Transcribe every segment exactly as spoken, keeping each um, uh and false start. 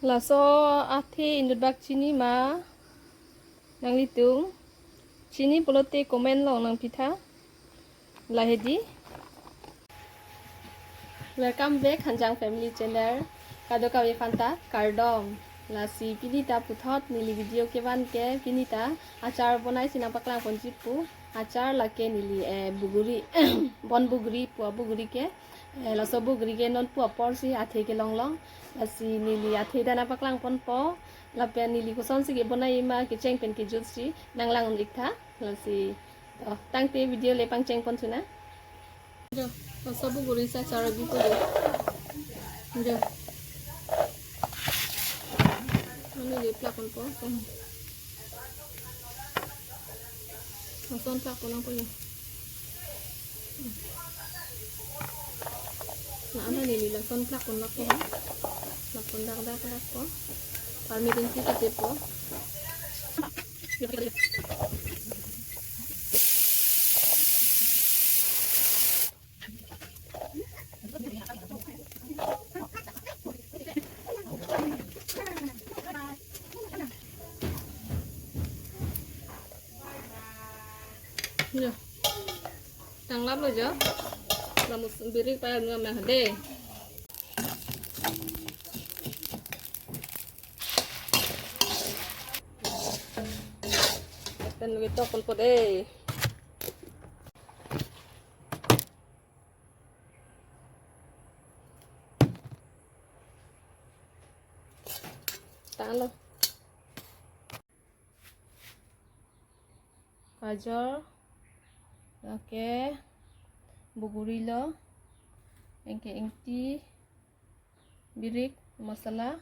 Laso athe inut bak chini ma nanglitum? Chini pulote comment along nangpi tha. Lahei dei. Welcome back Hanjang Family Channel. Kadokave aphanta kardom. Lasi pini ta puthot neli video kevan ke pini ta achar bonai si nangpaklang ponji pu. Achar lake neli, eh, buguri, bon buguri, pua buguri ke, eh, laso buguri ke non pu apor si athe kelong long. Lasi neli athe ta nangpaklang ponpo. Lapen neli koson si kebonai ma kecheng pen kejut si nanglang un-ik tha. Lasi, to, tangte video le pangcheng pon chuna. Jo, laso buguri si achar bipo jo. Jo. Neli plak ponpo. Lason plak pon nangpo jo. La-an neli lason plak pon lakpo. Plak pon dak dak dak po. Parmi rinti kate po. Ya. Tanglap lo jo. Lamus birik payal nua meh de. Pen lagi tok pon po de. Tanglo. Gajor, lake buguri lo, anke ingti, birik, masala.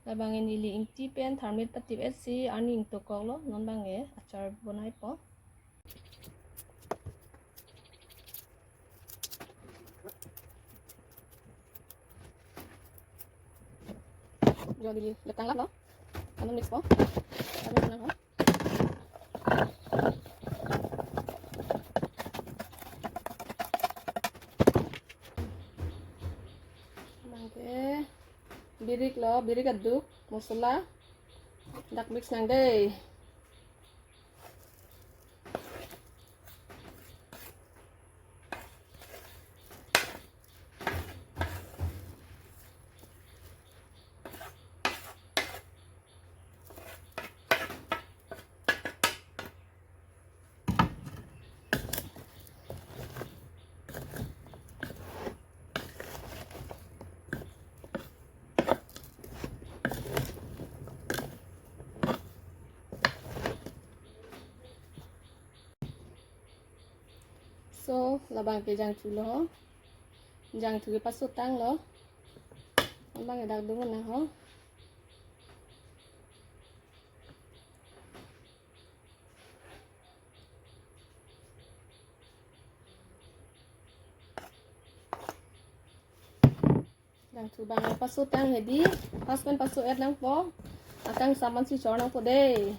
Labang neli ingti pen tharmit patip et si arni ingtokok lo, non bang ke achar bonai po. Jo neli le tanglap lo. Ano mix po. Ano nang ho. Bang ke birik lo, birik aduk, masala. Dak mix nang de. So, labang ke jangthu lo ho. Jangthu ke paso tanglo. Labang ke dak dun nang ho. Jangthu bang paso tang hedi, pas pen paso et nangpo, akangsam an si chor nangpo de.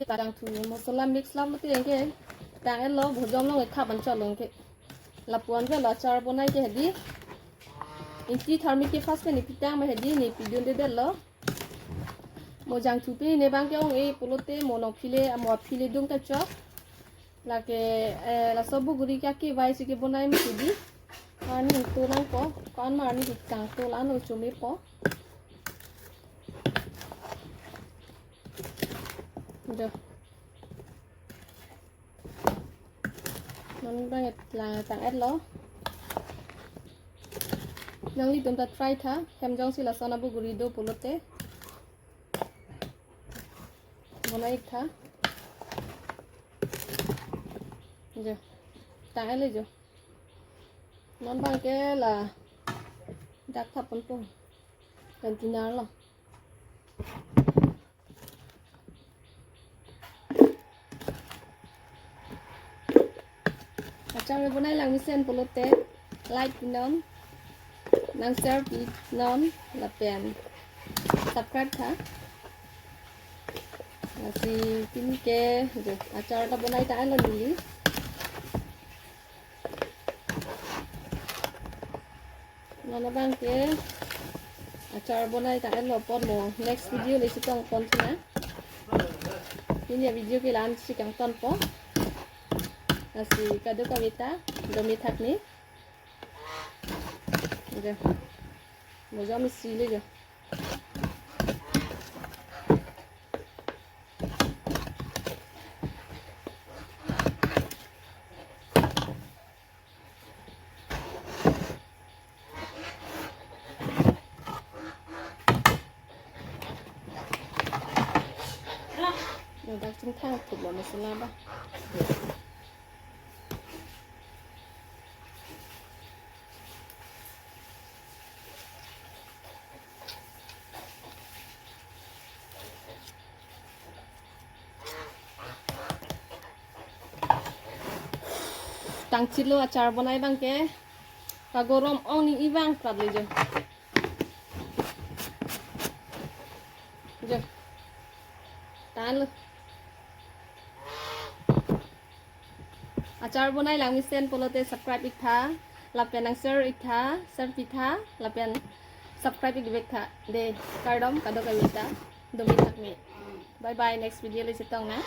Tang jangthu masala mix lap mati ke, tang et lo, bhojom long ek khap an chor long ke. Lapu-an ke lo achar bonai ke hedi. Ingti tharmit ke first ke nepi tang ma hedi, nepi dunde det lo. Mo jangthu pini ne bang ke ong-e pulote mo nokphi le, mo aphi le dung ta chok. Lake, eh, laso buguri ke akevai si kebonai mati di. Arni ingto nangpo, ko-an ma arni kekangto la-an lo chomepo. Jo. Non bang et lang tang et lo. Nanglitum ta try tha, hem jongsi lason abuguri do pulote. Bonai ik tha. Jo. Tang et le jo. Non bang ke la dak thap ponpo. Container lo. Achar bonai lang mesen pulote like pinon, nang share pinon, lapen subscribe tha. Lasi pini ke, jo, achar ta bonai ta alo neli. Non abang ke achar bonai ta-etlo pon mo. Next video le chetong pon thuna. Pini avideo ke la-an si kangton po. Lasi kadokave ta domi thak ni. Oke. Mo jam isi le jo. Ladak chingthang thup lo masala ba. Tangchilo achar bonai abang ke. Kagorom ong ni ibang prat le jo. Jo. Tan lo. Achar bonai langmesen pulote subscribe ik tha, lapen nang share ik tha, share pi tha, lapen subscribe ik vek tha. De, kardom kadokave ta, domi thak ni. Bye bye, next video le chetong na.